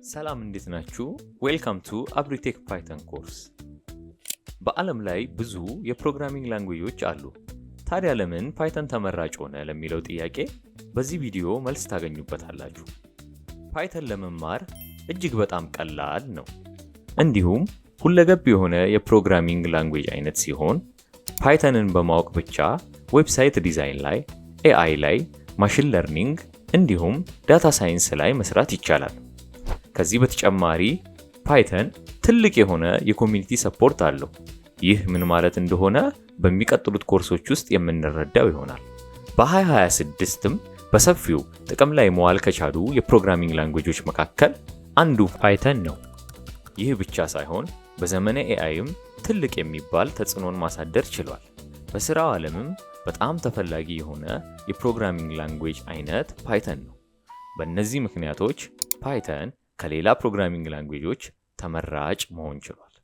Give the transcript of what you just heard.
ሰላም፣ እንዴት ናችሁ? Welcome to አብሪቴክ Python course። በዓለም ላይ ብዙ የ programming language ኦች አሉ። ታዲያ ለምን Python ተመራጭ ሆነ ለሚለው ጥያቄ በዚህ ቪዲዮ መልስ ታገኙበታላችሁ። Python ለመማር እጅግ በጣም ቀላል ነው። እንዲሁም ሁለገብ የሆነ የ programming language አይነት ሲሆን Python ን በማወቅ ብቻ website design ላይ፣ AI ላይ፣ machine learning እንዲሁም data science ላይ መስራት ይቻላል። ከዚህ በተጨማሪ Python ትልቅ የሆነ የ community support አለው። ይህ ምን ማለት እንደሆነ በሚቀጥሉት ኮርሶች ውስጥ የምንረዳው ይሆናል። በ2026ም በሰፊው ጥቅም ላይ መዋል ከቻሉ የ programming language ኦች መካከል አንዱ Python ነው። ይህ ብቻ ሳይሆን በዘመነ AI ም ትልቅ የሚባል ተጽዕኖን ማሳደር ችሏል። በስራው ዓለምም በጣም ተፈላጊ የሆነ የ programming language አይነት Python ነው። በእነዚህ ምክንያቶች Python ከሌላ programming language ኦች ተመራጭ መሆን ችሏል።